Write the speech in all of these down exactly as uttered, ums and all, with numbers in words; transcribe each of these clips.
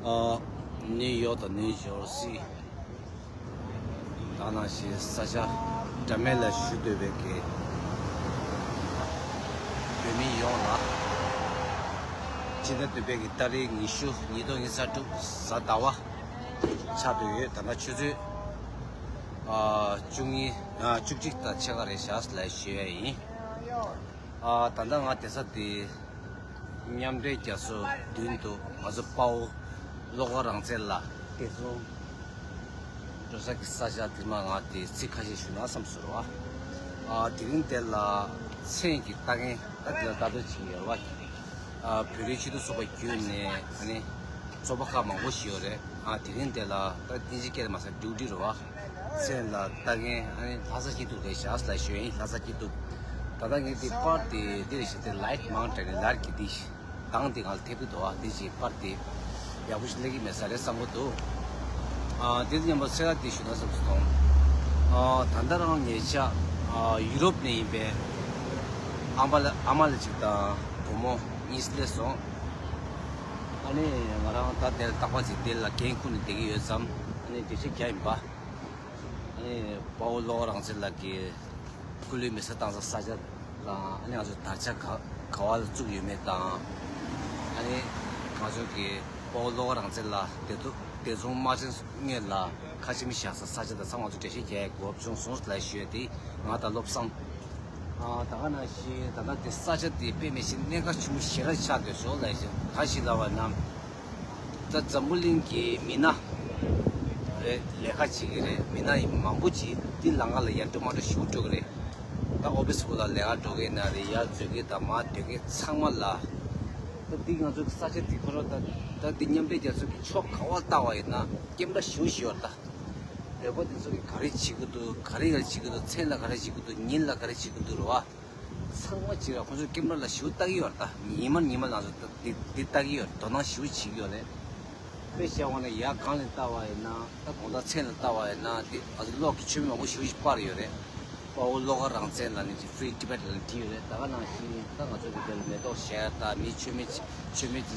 ཨ། ནིའུ་ཡོག་དང་ནིའུ་ཇར་སི། ད་ནང་བཞིན་ས་ཆ་འདྲ་མིན་ལ་བཞུགས་སྡོད་པའི་གི་བོད་མི་ཡོངས་ལ་སྤྱི་ཟླ་བདུན་པའི་གི་ཏ་རིག་ཉི་ཤུ་ཉིས་སྟོང་ཉི་ཤུ་རྩ་དྲུག་གཟའ་ཟླ་བ་ཆགས་བསྡད་ཡོད། ད་ལྟ་ཆུ་ཚོད་ཨ་བཅུ་གཉིས་ཨ་བཅུ་གཅིག་དང་ཕྱེད་ཀ་རེད་ཤག་ལ་ཞུ་ཡ་ཡིན། ཨ་ད་ལྟ་ང་བསྡད་ས་དེ་མཉམ་འབྲེལ་རྒྱལ་ཚོགས་མདུན་དུ་ང་ཚོ་དཔའ་བོ་བློ་དགའ་རང་བཙན་ལགས་བདེ་སྲུང་འགྲོ་ས་གི་ས་ཆ་དེ་མ་ང་དེ་ཚིག་ཁ་ཤས་ཞུ་ན་བསམ་སོང་བ། ཨ་དེ་རིང་དེ་ལ་མཚན་གྱི་ལྟ་མཁན་ད་དེ་ལ་ལྟ་རྟོག་བྱེད་ཀྱི་ཡོད་རེད་བ། ཨ་བོད་རིགས་སྤྱི་མཐུན་ཚོགས་པ་བརྒྱུད་ནས་ཨ་ནི་ཚོགས་པ་ཁག་མང་པོ་ཞིག་ཡོད་རེད། ཨ་དེ་རིང་དེ་ལ་ད་དབྱིན་ཇི་སྐད་ལ་མ་ཟེར་ཌིའུ་ཊི་རེད་བ། མཚན་ལ་ལྟ་མཁན་ཨ་ནི་ལྷ་ས་སྐྱིད་སྡུག་རེད་ཤག་ལ་ཞུ་ཡིན། ལྷ་ས་སྐྱིད་སྡུག་ད་ལྟ་ངས་དེ་པར་དེ་འདི་རེད་ཤག་དེ་ལའིཊ་མང་དྲགས་ནས་ལར་གྱི་དེ་དང་དེ་ང་ལ་ཐེབས་ཀྱི་འདུག་ཨ་དེ་ཅིག་པར་དེ་ཡག་པོ་ཞིག་སླེབས་ཀྱི་མེད་ས་རེད་བསམ་གྱི་འདུག་ཨ་དེ་དང་མཉམ་པོ་ཚེ་ར་དེ་ཞུ་ན་བསམ་སོང་། ཨ་ད་ལྟ་རང་ཉེ་ཆར་ཨ་ཡུ་རོབ་ནས་ཡིན་པའི་ཨ་མ་ལ་ཨ་མ་ལགས་གཅིག་དང་བུ་མོ་གཉིས་སླེབས་སོང་། ཨ་ནི་ང་རང་ད་དེར་རྟག་པར་ཅིག་དེ་ལ་འགན་ཁུར་ནས་བསྡད་ཀྱི་ཡོད་ཙང་ཨ་ནི་འགྲེལ་བཤད་རྒྱག་ཡིན་པ། ཨ་ནི་དཔའ་བོ་བློ་དགའ་རང་བཙན་ལགས་ཀྱིས་སྐུ་ལུས་མེ་སྲེག་བཏང་ས་ས་ཆ་དང་ཨ་ནི་ང་ཚོ་དར་ཆ་ག་ག་བ་ལ་བཙུགས་ཡོད་མེད་དང་། ཨ་ནི་ང་ཚོ་གི་དཔའ་བོ་བློ་དགའ་རང་བཙན་ལགས་བདེ་སྡུག་བདེ་སྲུང་དམག་ཆེན་སྔོན་ལ་ཁ་ཆེམས་བཞག་ས་ས་ཆ་དང་ཚང་མ་ང་ཚོ་འགྲེལ་བཤད་རྒྱག་ཡ་དགོས་པ་བྱུང་སོང་ལ་ཞུ་ཡ་དེ་ང་དང་བློ་བཟང་། ཨ་ད་ག་ནང་བཞིན་ད་ལྟ་དེ་ས་ཆ་དེ་དཔེ་མི་སྲིད་གནད་འགག་ཆེན་པོ་ཞེ་དྲག་ཆགས་བསྡད་སོང་ལ་ཞུ་ག་ཞིག་ལབ་པ་ན། ད་འཛམ་བུ་གླིང་གི་མི་སྣ་རེད། ལས་ཀ་བྱེད་ཀྱི་རེད། མི་སྣ་ཡི་མང་པོ་ཅིག་འདི་ལམ་ཁ་ལ་ཡར་འགྲོ་མར་འགྲོ་ཞུ་འགྲོ་གི་རེད། ད་ཨོ་ཕི་སི་སྐོར་ལ་ལས་ཀ་འགྲོ་མཁན་ན་རེད། ཡར་འཛུལ་མཁན་དང་མར་སྡོད་མཁན་ཚང་མ་ལ། ད་འདི་ང་ཚོ་གི་ས་ཆ་འདི་ཁོ་རང་ད་ད་འདི་མཉམ་འབྲེལ་རྒྱལ་ཚོགས་ཀྱི་ཕྱོགས་ག་བ་ལྟ་བ་ཡིན་ན་སྐད་འབོད་ཞུ་ཞུ་བར་ད། བོད་པ་འདི་ཚོ་གི་ག་རེ་བྱེད་ཀྱི་འདུག་ག་རེ་ག་རེ་བྱེད་ཀྱི་འདུག་མཚན་ལ་ག་རེ་བྱེད་ཀྱི་འདུག་ཉིན་ལ་ག་རེ་བྱེད་ཀྱི་འདུག་རེད་བ། ཚང་མ་ཅིག་ལ་ཁོང་ཚོས་ཀེམ་ར་ལ་ཞིབ་ལྟ་གི་ཡོད་རེད་ད། ཉི་མ་ཉི་མ་ལ་ཚོ་འདི་འདི་ལྟ་གི་ཡོད་རེད། དོ་སྣང་ཞིབ་བྱེད་ཀྱི་ཡོད་རེད། དཔེ་བཞག་པ་ན་ཡར་སྒང་ལ་ལྟ་བ་ཡིན་ན་ད་དགོང་དག་མཚན་ལ་ལྟ་བ་ཡིན་ན་འདི་ང་ཚོ་གློག་གི་མཆོད་མེ་མང་པོ་ཞིབ་ཞིབ་སྤར་ཡོད་རེད། དཔའ་བོ་བློ་དགའ་རང་བཙན་ལ་ནི་ཅིག་Free Tibet ལ་བྲིས་ཡོད་རེད། ད་ག་ནང་བཞིན་ད་ང་ཚོ་གི་འདིར་མེ་ཏོག་བཞད་ཡ་ད་མི་མཆོད་མེ་ཅིག་མཆོད་མེ་དེ་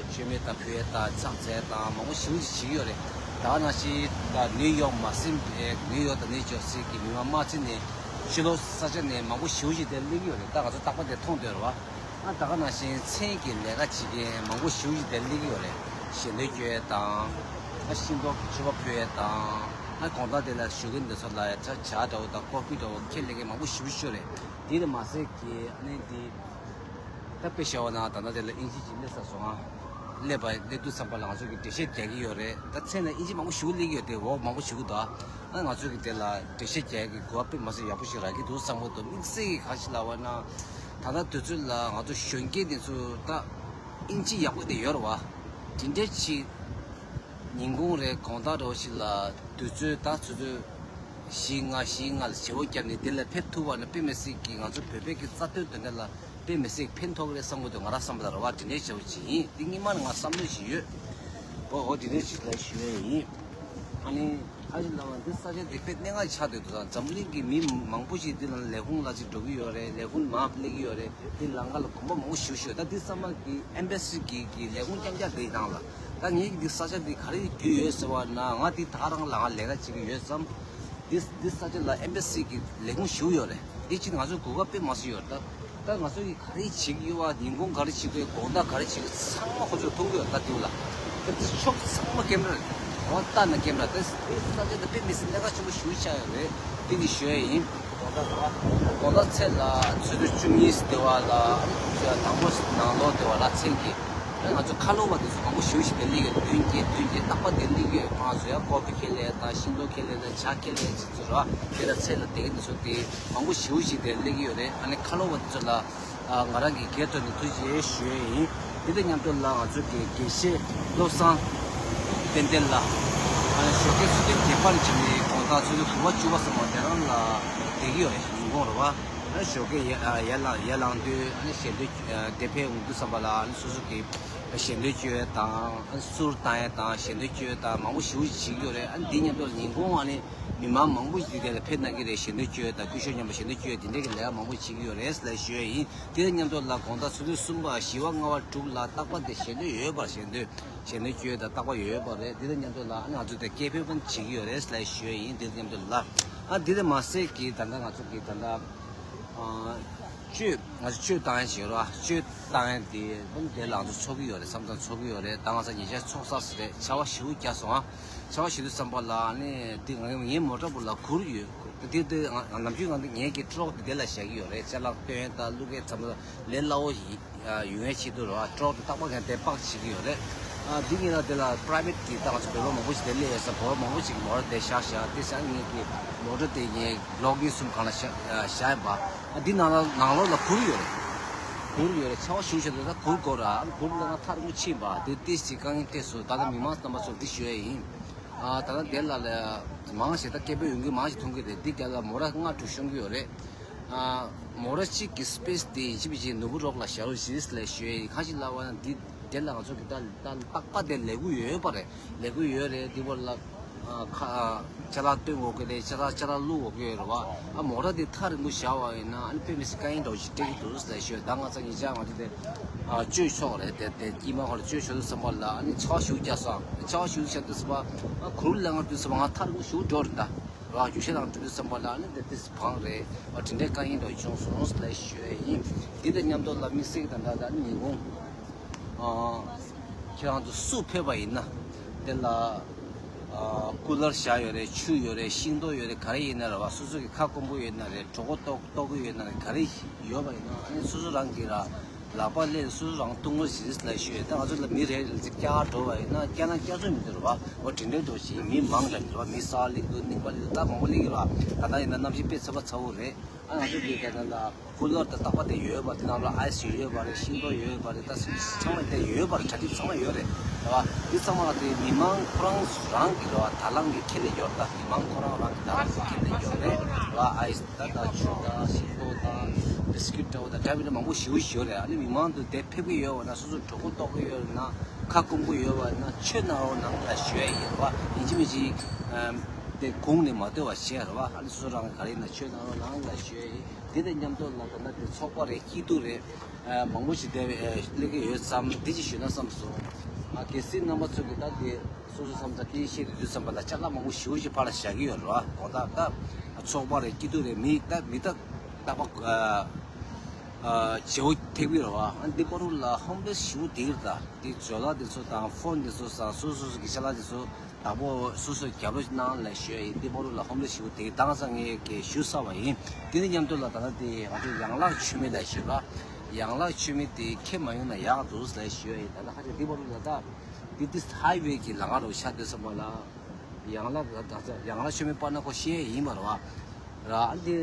མཆོད་མེ་དང་ཕུལ་ཡས་དང་ཕྱག་འཚལ་དང་མང་པོ་ཞེ་པོ་ཅིག་བྱེད་ཀྱི་ཡོད་རེད། ད་ག་ནང་བཞིན་ད་ནིའུ་ཡོག་མ་ཟིན་པའི་ནིའུ་ཡོག་དང་ནིའུ་ཇར་སི་གི་མི་མང་དམངས་ཚིག་ནས་ཕྱི་ལོགས་ས་ཆ་ནས་མང་པོ་ཞེ་པོ་ཅིག་དེ་སླེབས་ཀྱི་ཡོད་རེད། ད་ང་ཚོ་རྟག་པར་དེ་མཐོང་བསྡད་ཡོད་རེད་བ། ཨ་ད་ག་ནང་བཞིན་མཚན་གྱི་ལས་ཀ་བྱེད་མཁན་མང་པོ་ཞེ་པོ་ཅིག་དེ་སླེབས་ཀྱི་ཡོད་རེད། ཞལ་འདོན་སྐྱོན་ཡས་དང་། ཨ་ཤིང་ཏོག་གི་མཆོད་པ་ཕུལ་ཡས་དང་། ཨ་དགོང་དག་དེ་ལ་བཞུགས་མཁན་དེ་ཚོ་ལ་ཡ་ད་ཇ་འདྲ་བོ་དང་ཀོ་ཕི་འདྲ་བོ་ཁྱེར་སླེབས་མཁན་མང་པོ་ཞེ་པོ་ཅིག་ཡོད་རེད། དེ་ལ་མ་ཟད་ཀྱི་ཨ་ནི་དེ། ད་དཔེ་བཞག་པ་ན་ད་ལྟ་དེ་ལ་ཨིན་ཇི་ཅིག་སླེབས་ཚར་སོང་ང་། སླེབས་པ་སླེབས་དུས་ཙམ་པ་ལ་ང་ཚོ་གི་འགྲེལ་བཤད་རྒྱག་གི་ཡོད་རེད། ད་མཚན་ལ་ཨིན་ཇི་མང་པོ་ཞིག་སླེབས་ཀྱི་ཡོད་དེ་འོག་མང་པོ་ཞིག་འདུག་ཨ་ང་ཚོ་གི་དེ་ལ་འགྲེལ་བཤད་རྒྱག་གི་གོ་བ་དཔེ་མ་སྲིད་ཡག་པོ་ཞིག་རག་གི་འདུག་བསམ་གྱི་འདུག་དམིགས་བསལ་གྱི་ག་ཞིག་ལབ་པ་ན། ད་ལྟ་དུས་ཚོད་ལ་ང་ཚོ་གཞོན་སྐྱེས་དེ་ཚོ་ད་ཨིན་ཇི་ཡག་པོ་དེ་ཡོད་རེད་བ། དེ་འདྲའི་ཅིག་ཉིན་གུང་རེད་དགོང་དག་འདྲ་བོ་ཞིག་ལ་དུས་ཚོད་ད་ཆུ་ཚོད་བཞི་ལྔ་བཞི་ལྔ་ལ་བྱེ་བོ་བརྒྱབ་ནས་དེ་ལ་ཕེབས་ཐུབ་པ་ན་དཔེ་མི་སྲིད་ཀྱི་ང་ཚོ་བོད་པའི་གི་རྩ་དོན་དོན་དག་ལ་དཔེ་མི་སྲིད་ཕན་ཐོགས་རེད་བསམ་གྱི་འདུག་ང་རང་བསམ་པ་ལ་རེད་བ། དེ་འདྲའི་བྱ་བ་ཅིག་ཡིན། འདི་སྔོན་མ་ནས་ང་བསམ་བློ་ཞིག་ཡོད། འོ་འོ་དེ་འདྲའི་ཞིག་ལ་ཞུ་ཡས་ཡིན། ཨ་ནི་ཨ་ཞེ་ལབ་པ་འདི་ས་ཆ་འདི་དཔེ་གནད་འགག་ཆགས་བསྡད་འདུག་ད་འཛམ་གླིང་གི་མི་མང་པོ་ཞིག་འདི་ལ་ལས་ཁུངས་ལ་ཅིག་འགྲོ་གི་ཡོད་རེད། ལས་ཁུངས་མར་སླེབས་ཀྱི་ཡོད་རེད། འདི་ལམ་ཁ་ལ་གོམ་པ་མང་པོ་ཞིག་ཞུགས་ད་འདི་ཚང་མ་གི་ཨེམ་བེ་སི་གི་གི་ལས་ཁུངས་རྐྱང་རྐྱང་འདི་ནང་ལ། ད་ངེད་ཀྱི་འདི་ས་ཆ་འདི་ག་རེ་རྒྱུས་ཡོད་ཟེར་བ་ན་ང་འདི་ད་རང་ལ་ང་ལས་ཀ་བྱེད་ཀྱི་ཡོད་ཙང་། འདི་འདི་ས་ཆ་ལ་ཨེམ་བེ་སི་གི་ལས་ཁུངས་ཞིག་ཡོད་རེད། འདི་ཕྱིན་ང་ཚོ་གོ་སྐབས་དཔེ་མ་སྲིད་ཡོད་རེད། ད་ད་ང་ཚོ་གི་ག་རེ་བྱེད་ཀྱི་ཡོད་པ། ཉིན་གུང་ག་རེ་བྱེད་དགོས། དགོང་དག་ག་རེ་བྱེད་དགོས། ཚང་མ་ཁོ་ཚོས་མཐོང་གི་ཡོད་ད་འདི་ལ། ད་འདི་ཕྱོགས་ཚང་མ་ཀེམ་ར་རེད། འོ་ལྟ་ན་ཀེམ་ར། ད་འདི་ས་ཆ་ད་དཔེ་མི་སྲིད་གནད་འགག་ཆེན་པོ་ཞིག་ཆགས་ཡོད་རེད། འདི་འདི་ཞུ་ཡ་ཡིན། དགོང་དག་ཚེས་ལ་ཆུ་ཚོད་བཅུ་གཉིས་སྡེ་བ་ལ་དང་པོ་ནང་ལོགས་སྡེ་བ་ལ་མཚན་གྱི་ང་ཚོ་ཁ་ལོ་བ་དེ་ཚོ་མང་པོ་ཞེ་པོ་ཞིག་དེ་སླེབས་ཡོད། མདུན་གྱི་མདུན་གྱི་རྟག་པ་དེ་སླེབས་ཡོད། ང་ཚོ་ཡ་ཀོ་ཕི་ཁྱེར་སླེབས་དང་ཤིང་ཏོག་ཁྱེར་སླེབས་དང་ཇ་ཁྱེར་སླེབས་ཅིག་ཚོ་ར་དེ་ལ་ཚེས་ལ་དེ་གི་དེ་ཚོ་དེ་མང་པོ་ཞེ་པོ་ཞིག་དེ་སླེབས་ཡོད་རེད། ཨ་ནི་ཁ་ལོ་བ་དེ་ཚོ་ལ་ ཨ། ང་རང་གི་སྒེར་ཐོག་ནས་ཐུགས་རྗེ་ཆེ་ཞུ་ཡས་ཡིན། འདི་དང་མཉམ་དུ་ལ་ང་ཚོ་གི་དགེ་བཤེས་བློ་བཟང་ཏན་ཏན་ལགས། ཨ་ནི་ཞོགས་ཀས་ཚུལ་ཁྲིམས་བརྗེ་སྤར་བྱས་ནས་དགོང་དག་ཆུ་ཚོད་དགུ་པ་བཅུ་པ་ཙམ་པ་དེ་རང་ལ་བསྡད་ཀྱི་ཡོད་རེད། ཉིན་གུང་རེད་བ། ཨ་ནི་ཞོགས་ཀས་ཡར་ཨ་ཡར་ལངས་ཡར་ལངས་དུས་ཨ་ནི་ཞལ་འདོན་ཨ་དེ་ཕེབས་འོང་དུས་ཙམ་པ་ལ་ཨ་ནི་སོ་སོ་གི་ཞལ་འདོན་བཅོལ་ཡས་དང་ཨ་ནི་གསུར་བཏང་ཡས་དང་ཞལ་འདོན་བཅོལ་ཡས་དང་མང་པོ་ཞེ་པོ་ཅིག་བྱེད་ཀྱི་ཡོད་རེད། ཨ་ནི་འདི་མཉམ་དུ་ལ་ཉིན་གུང་ཨ་ནི་མི་མང་མང་པོ་ཞིག་དེ་ལ་ཕེབས་གནང་གི་རེད། ཞལ་འདོན་བཅོལ་ཡས་དང་སྐུ་ཞབས་མཉམ་པོ་ཞལ་འདོན་བཅོལ་ཡས་དེ་འདྲས་ཀྱི་ལས་ཀ་མང་པོ་བྱེད་ཀྱི་ཡོད་རེད་ལབ་ཞུ་ཡས་ཡིན། དེ་དང་མཉམ་དུ་ལ་དགོང་དག་ཆུ་ཚོད་གསུམ་པ་བཞི་པ་ལྔ་པ་དྲུག་ལ་རྟག་པར་དེ་ཞལ་འདོན་ཡོད་པར་ཞལ་འདོན་ཞལ་འདོན་བཅོལ་ཡས་དང་རྟག་པར་ཡོད་པ་རེད། དེ་དང་མཉམ་དུ་ལ་ཨ་ནི་ང་ཚོ་དེ་སྐད་འབོད་ཕོན་བྱེད་ཀྱི་ཡོད་རེད་ལབ་ཞུ་ཡས་ཡིན། དེ་དང་མཉམ་དུ་ལ་ཨ་དེ་དང་མ་ཟད་ཀྱི་ད་ལྟ་ང་ཚོ་གི་ད་ལྟ་ཨ་གཅོད་ང་ཚོ་གཅོད་བཏང་ཡས་བྱེད་རོགས། གཅོད་བཏང་ཡས་དེ་ཨ་ནི་དེ་ལ་ང་ཚོ་ཚོགས་ཀྱི་ཡོད་རེད། མཚམས་མཚམས་ཚོགས་ཀྱི་ཡོད་རེད། ད་ང་ཚོ་ཉེ་ཆར་ཚོགས་ས་རེད། ཆར་པ་ཞེ་པོ་བརྒྱབ་སོང་ཨ། ཆར་པ་ཞེ་པོ་བརྒྱབ་པ་ལ་ཨ་ནི་དེ་ང་ངའི་མོ་ཊ་སྦུག་ལ་གུར་ཡོད། དེ་དེ་ང་ནམ་རྒྱུན་ང་ངའི་གི་ཊོག་དེ་དེ་ལ་བཞག་གི་ཡོད་རེད། ཅ་ལག་སྟོན་ཡས་དང་བླུག་ཡས་ཚང་མ་ལས་སླ་པོ་ཡིན། ཡོང་ཡས་ཆེད་དུ་རོ། ཊོག་དེ་རྟག་པར་ངས་དེ་པར་བྱེད་ཀྱི་ཡོད་རེད། ཨ་འདི་ཉིན་ལ་དེ་ལ་པ་རའི་བེ་ཊི་གི་ད་ང་ཚོ་བོད་པ་མང་པོ་ཞིག་དེ་སླེབས་ཡོད་ས། བོད་པ་མང་པོ་ཞིག་གི་མོ་ཊ་དེ་བཞག་བཞག་དེ་བཞག་ངེད་ཀྱི་མོ་ཊ་དེ་ངས་ལོག་གི་གསུམ་སྒང་ལ་བཞག་བཞག་ཡིན་པ། ཨ་འདི་ནང་ལ་ནང་ལོགས་ལ་གུར་ཡོད་རེད། གུར་ཡོད་རེད། ཆར་པ་ཞེ་པོ་ཞིག་བརྒྱབ་ད་གུར་དགོས་ར། ཨ་གུར་ལ་ང་ཐག་རིང་པོ་ཕྱིན་པ་དེ་ཏོག་ཙམ་དཀའ་ངལ་འཕྲད་སོང་། ད་ལྟ་མི་མང་རྣམ་པ་ཚོར་འདི་ཞུ་ཡས་ཡིན། ཨ་ད་ལྟ་དེ་ལ་ལ་མང་ཞེ་དྲག་སྐད་འབོད་ཡོང་གི་མང་ཞིག་མཐོང་གི་རེད། འདི་རྒྱབ་ལ་མོ་ཊ་ལྔ་དྲུག་ཤོང་གི་ཡོད་རེད། ཨ་མོ་ཊ་གཅིག་གི་སི་པེ་སི་དེ་ཡིན་གཅིག་མིན་གཅིག་ནོར་བུ་རོགས་ལ་བཞག་རོགས་ཞེས་ལས་ཞུ་ཡས་ཡིན། གང་ཞིག་ལབ་པ་ན་འདི་དེ་ལ་ང་ཚོ་གི་ད་ད་རྟག་པ་དེ་ལས་འགུལ་ཡོད་པ་རེད། ལས་འགུལ་ཡོད་རེད། འདི་བར་ལ་ཨ་ཁ་ཨ་ཅ་ལག་སྟོན་དགོས་ཀྱི་རེད། ཅ་ལག་ཅ་ལག་བླུག་དགོས་ཀྱི་ཡོད་རེད་བ། ཨ་མོ་ཊ་དེ་ཐག་རིང་པོ་བཞག་པ་ཡིན་ན་ཨ་ནི་དཔེ་མི་སྲིད་དཀའ་ངལ་འདྲ་བོ་ཞིག་འཕྲད་ཀྱི་འདུག་ལས་ཞུ་ཡས། ད་ང་ཚོ་ཉེ་ཆར་ང་ཚོ་དེ་ཨ་གཅོད་ཆོག་རེད། དེ་དེ་དཀྱིལ་མ་ཁོ་ལ་གཅོད་ཆོག་དུས་ཙམ་པ་ལ་ཨ་ནི་ཆར་པ་ཞེ་པོ་བརྒྱབ་སོང་། ཆར་པ་ཞེ་པོ་བརྒྱབ་དུས་ཙམ་པ་ཨ་གུར་ལ་ང་དུས་ཙམ་པ་ང་ཐག་རིང་པོ་ཞེ་པོ་འགྲོ་རེད་ད། རང་རྒྱུག་ཤར་ནང་འགྲོ་དུས་ཙམ་པ་ལ་ནི་དེ་ཏིས་བང་རེད། ཨ་དེ་འདྲའི་དཀའ་ངལ་འདྲ་བྱུང་སོང་ལབ་ཞུ་ཡས་ཡིན། དེ་དང་མཉམ་དུ་ལ་དམིགས་བསལ་གྱི་ད་ལྟ་ད་ནི་ཉིན་གུང་ཨ་ཁྱེད་རང་ཚོ་སུ་ཕེབས་པ་ཡིན་ན་དེ་ལ་ཨ་ཀུ་ལར་བཞག་ཡོད་རེད། ཆུ་ཡོད་རེད། ཤིང་ཏོག་ཡོད་རེད། ག་རེ་ཡིན་ན་རེད་བ། སོ་སོ་གི་ཁ་སྐོམ་པོ་ཡོད་ན་རེད། གྲོད་ཁོག་ལྟོགས་ལྟོགས་ཀྱི་ཡོད་ན་རེད། ག་རེ་ཡོད་པ་ཡིན་ན་ཨ་ནི་སོ་སོ་རང་གི་ར་ལག་པ་ལས་སོ་སོ་རང་བཏུང་རོགས་ཞེས་ལབ་ཞུ་ཡས། ད་ང་ཚོ་ལ་མི་རེ་རེ་ལ་ཅིག་བསྐྱར་འགྲོ་བ་ཡིན་ན་བསྐྱར་ན་བསྐྱར་ཚོད་མི་འདུག་ར་བ། འོ་དེ་འདྲའི་འགྲོ་ཞིག་མི་མང་རེད་ར་བ། མི་གསར་སླེབས་འདུག་རྙིང་པ་སླེབས་འདུག་ད་མང་པོ་སླེབས་ཀྱི་ར་བ། ད་ལྟ་ཡིན་ན་གནམ་གཤིས་དཔེ་ཚ་བ་ཚ་བོ་རེད། ཨ་ང་ཚོ་གི་ག་ན་ལ་ཀུ་ལར་དང་རྟག་པ་དེ་ཡོད་པ། དེ་ནང་ལ་ཨའི་སི་ཡོད་པ་རེད། ཤིང་ཏོག་ཡོད་པ་རེད། ད་ཚང་མ་དེ་ཡོད་པ་རེད། གྲ་སྒྲིག་ཚང་མ་ཡོད་རེད་ར་བ། འདི་ཚང་མ་ལ་དེ་མི་མང་ཁོ་རང་རང་གི་ར་བ་དང་བླངས་ཀྱི་ཁྱེར་ནས་ཡོད་རེད། ད་མི་མང་ཁོ་རང་རང་གི་དང་བླངས་ཀྱི་ཁྱེར་ནས་ཡོད་རེད་ར་བ། ཨའི་སི་ད་ད་ཆུ་དང་ཤིང་ཏོག་དང་བིས་ཀིཊ་འདྲ་བོ་དང་འདྲ་མི་འདྲ་མང་པོ་ཞེ་པོ་ཞིག་ཡོད་རེད། ཨ་ནི་མི་མང་དུ་དེ་ཕེབས་ཀྱི་ཡོད་པ་ན་སོ་སོ་གྲོད་ཁོག་ལྟོགས་ཀྱི་ཡོད་ན་ཁ་སྐོམ་པོ་ཡོད་པ་ན་ཆོས་གནང་རོགས་གནང་ལ་ཞུ་ཡ་ཡིན་ར་བ། ཡིན་གཅིག་མིན་གཅིག་ཨམ་དེ་གུང་ནས་མ་སྡོད་པ་བྱས་ར་བ། ཨ་ནི་སོ་སོ་རང་ག་རེ་ཡིན་ན་ཆོས་གནང་རོགས་གནང་ལ་ཞུ་ཡ་ཡིན། དེ་དང་མཉམ་དུ་ལ་ད་ལྟ་དེ་ཚོགས་པ་རེད། སྐྱིད་སྡུག་རེད། ཨ་མང་པོ་ཞིག་དེ་ཨ་སླེབས་ཀྱི་ཡོད་བསམ། འདི་ཅིག་ཞུས་ན་བསམ་སོང་། ཨ་གལ་སྲིད་རྣམ་པ་ཚོ་གི་ད་དེ་སོ་སོ་བསམ་ཚ་སྐད་བཤད་དུས་བསམ་པ་ལ་ཅ་ལག་མང་པོ་ཞེ་པོ་ཞིག་ཕར་ལ་བཞག་གི་ཡོད་རེད་བ། དགོང་དག་ད་ཚོགས་པ་རེད། སྐྱིད་སྡུག་རེད། མི་ད་མི་ད་རྟག་པ་ཨ་ཨ་བརྗེ་པོ་ཐེབས་ཀྱི་རེད་བ། ཨ་འདི་བར་དུ་ལ་ཧོམ་ལེས་ཞེ་པོ་དེ་གི་རེད། ད་འདི་ཇོ་ལགས་འདི་ཚོ་དང་ཕོན་འདི་ཚོ་དང་སོ་སོ་སོ་གི་ཅ་ལག་འདི་ཚོ་དང་པོ་སོ་སོས་རྒྱབ་ལོགས་གནང་ལ་ཞུ་ཡ་ཡིན། འདི་བར་དུ་ལ་ཧོམ་ལེས་ཞེ་པོ་དེ་གི་དང་སང་ངས་ཀྱི་ཞུ་ཚར་བ་ཡིན། དེ་ནི་མཉམ་དུ་ལ་ད་ལྟ་དེ་ང་ཚོ་ཡང་ལག་མཆོད་མེ་ལ་ཞུ་ར། ཡང་ལག་མཆོད་མེ་དེ་ཁྱེར་མ་ཡོང་ན་ཡག་འདུག་ལ་ཞུ་ཡ་ཡིན། ད་ལྟ་ཁ་ཅིག་འདི་བར་དུ་ལ་ད་འདི་ཏིས་ཧའི་ཝེ་གི་ལམ་ཁ་རུ་ཆགས་སྡོད་ས་མ་ལ། ཡང་ལག་ད་ད་ཡང་ལག་མཆོད་མེ་སྤར་ན་ཁོ་ཤེས་ཡ་ཡིན་པ་རེད་བ། ར་ཨ་འདི་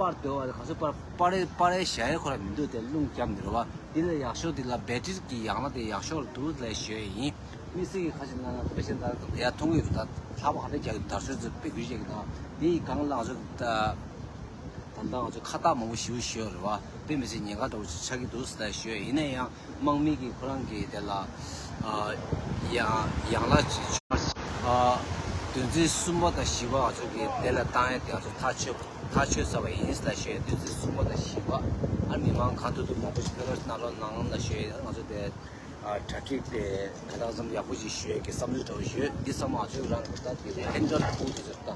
སྤར་སྡོད་པ་རེད། ག་ཚོད་སྤར་སྤར་རེ་སྤར་རེ་བྱ་ཡ་ཁོ་ར་མི་འདུག་དེ་རླུང་རྒྱབ་ནས་རེད་བ། འདི་ལས་ཡག་ཤོས་འདི་ལ་བེ་ཊི་རི་གི་ཡང་ལག་དེ་ཡག་ཤོས་རེད་འདུག་ལ་ཞུ་ཡ་ཡིན། དམིགས་བསལ་གྱི་ཁ་ཅིག་ན་པེ་ཤེན་ད་ཡ་མཐོང་གི་ཡོད། ད་ལྷགས་པ་ག་རེ་རྒྱག་གི་དར་སྲོལ་ཚོ་དཔེ་འགུལ་བྱེད་ཀྱི་ད་དེ་ཡི་སྒང་ལ་ང་ཚོ་ད་ད་ལྟ་ང་ཚོ་ཁ་བཏགས་མང་པོ་ཞེ་པོ་ཞིག་ཡོད་རེད་བ། དཔེ་མི་སྲིད་ཉེན་ཁ་འདྲ་བོ་ཆགས་ཀྱི་འདུག་ལ་ཞུ་ཡ་ཡིན། ན་ཡང་དམག་མི་གི་ཁོ་རང་གི་དེ་ལ་ཨ་ཡང་ཡང་ལག་ཅིག་ཨ་དོན་ཚན་གསུམ་པ་དང་བཞི་པ་ང་ཚོ་གི་དེ་ལ་བཏང་ཡ་དེ་ང་ཚོ་ཐག་ཆོད་ཐག་ཆོད་ཚར་བ་ཡིན་ལ་ཞུ་ཡ། དོན་ཚན་གསུམ་པ་དང་བཞི་པ་ཨ་མི་མང་གང་ཐུབ་ཐུབ་མང་པོ་ཞིག་ཕེབས་རོགས་གནང་རོགས་གནང་ལ་ཞུ་ཡ། ང་ཚོ་དེ་ཨ་གྲ་སྒྲིག་དེ་ག་ལ་ཙམ་ཡག་པོ་ཞིག་ཞུ་ཡ་གི་བསམ་ཚུལ་འདྲ་བོ་ཡོད། འདི་ཚང་མ་ང་ཚོའི་རང་གི་ད་དེ་ལ་ཧེན་ཌལ་ཐུབ་ཀྱི་ཟེར་ད་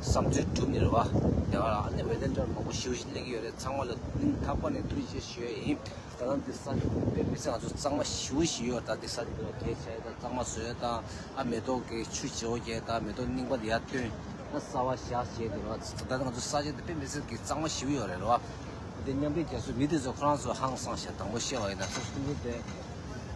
བསམ་ཚུལ་གྲུབ་ནི་རེད་བ། དེ་བ་ལ་ཨ་ནི་ཝེ་ལན་ཊི་ཡར་མང་པོ་ཞེ་པོ་ཞིག་སླེབས་ཀྱི་ཡོད་རེད། ཚང་མ་ལ་སྙིང་ཐག་པ་ནས་ཐུགས་རྗེ་ཆེ་ཞུ་ཡ་ཡིན། ད་ལྟ་འདི་ས་དེ་དཔེ་མི་སྲིད་ང་ཚོ་གཙང་མ་ཞེ་པོ་ཞིག་ཡོད། ད་འདི་ས་དེ་ལ་གས་བྱས་ད་གཙང་མ་བཟོས་དང་ཨ་མེ་ཏོག་གི་ཆུ་བྱེ་བོ་རྒྱས་དང་མེ་ཏོག་རྙིང་པ་དེ་ཡར་བཏོན་ཨ་གསར་པ་བཞག་བྱས་དེ་ར། ད་ལྟ་ང་ཚོ་ས་ཆ་དེ་དཔེ་མི་སྲིད་ཀྱི་གཙང་མ་ཞེ་པོ་ཡོད་རེད་ར། དེ་མཉམ་འབྲེལ་རྒྱལ་ཚོགས་མི་དེ་ཚོ་ཁོ་རང་ཚོ་ཧང་སངས་ཤག་དང་པོ་བཤད་པ་ཡིན་ན་ཚོགས་ཆུང་ཆུང་དེ་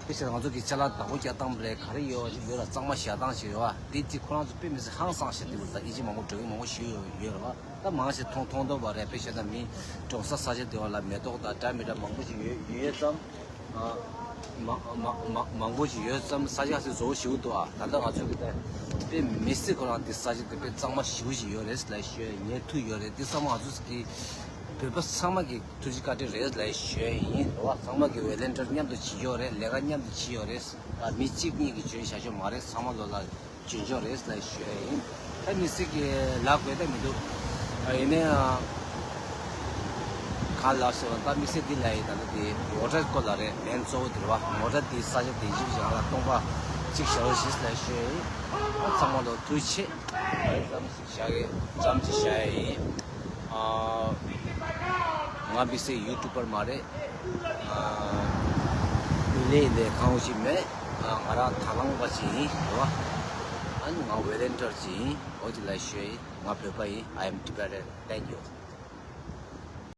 དཔེ་བྱས་ན་ང་ཚོ་གི་ཅ་ལག་བདག་པོ་རྒྱག་སྟངས་རེད། ག་རེ་ཡོད་པ་ཞིག་ཡོད་ལ་གཙང་མ་བཞག་སྟངས་ཞིག་ཡོད་པ། དེ་དེ་ཁོ་རང་ཚོ་དཔེ་མི་སྲིད་ཧང་སངས་ཤིག་དེ་བར་ད་ཨིན་ཇི་མང་པོ་འགྲོ་གི་མང་པོ་ཞིག་ཡོད་ཡོད་རེད་པ། ད་མང་ཞིག་མཐོང་མཐོང་མཐོང་པ་རེད། དཔེ་བྱས་ན་མི་གྲོང་གསེབ་ས་ཆ་དེ་བ་ལ་མེ་ཏོག་དང་འདྲ་མི་འདྲ་མང་པོ་ཞིག་ཡོད་ཡོད་ཙང་། ཨ། མ་མ་མ་མང་པོ་ཞིག་ཡོད་ཙང་ས་ཆ་ཁ་ཤས་བཟོ་བོ་ཞིག་འདུག་ཨ། ད་ལྟ་ང་ཚོ་གི་ད་དཔེ་མི་སྲིད་ཁོ་རང་དེ་ས་ཆ་དེ་དཔེ་གཙང་མ་ཞེ་པོ་ཞིག་ཡོད་རེད་ལབ་ཞུ་ཡ་ཡིན། ཉེ་དུ་ཡོད་རེད། དེ་ཚང་མ་ང་ཚོ་གི་བོད་པ་ཚང་མ་གི་ཐུགས་རྗེ་བཀའ་དྲིན་རེད་ལབ་ཞུ་ཡ་ཡིན། རེད་བ། ཚང་མ་གི་ཝོ་ལན་ཊིར་མཉམ་དུ་བྱེད་ཀྱི་ཡོད་རེད། ལས་ཀ་མཉམ་དུ་བྱེད་ཀྱི་ཡོད་རེད། ཨ། མི་གཅིག་གཉིས་ཀྱིས་འཇོན་བྱ་ཆོག་མ་རེད། ཚང་མ་ལོ་ལ་འཇོན་ཆོག་རེད་ལབ་ཞུ་ཡ་ཡིན། ད་མི་སྲིད་ཀྱི་ལག་དགོས་ད་མི་འདུག་ཨ། ཡིན་ནའི་ཨ། ག་ལ་ཟེར་བ་ད་མི་སྲིད་འདི་ལ་ཡིན། ད་ལྟ་དེ་མོ་ཊ་སྐོར་ལ་རེད། ལན་གཙོ་བོ་དེ་རེད་བ། མོ་ཊ་དེ་ས་ཆ་དེ་ཅིག་ཡང་ལ་སྟོང་པ་གཅིག་བྱ་བ་ཞིག་ལབ་ཞུ་ཡ་ཡིན། ཨ། ཚང་མ་ལོ་ཐུགས་རྗེ་ཆེ། ཨ། ཙམ་ཞིག་བཞག་གི་ཙམ་ཞིག་བཞག་ཡ་ཡིན། ཨ། ང་མི་སེ་ཡུ་ཊུབ་པར་མ་རེད། ཨ། ལས་ལས་གང་ཞིག་མེད། ཨ། ང་རང་དང་བླངས་པ་ཞིག་ཡིན། རེད་བ། ཨ་ནི་ང་ཝོ་ལན་ཊིར་ཞིག་ཡིན། འོ་དེ་ལ་ཞུ་ཡ་ཡིན། ང་བོད་པ་ཡིན། I am Tibetan. Thank you.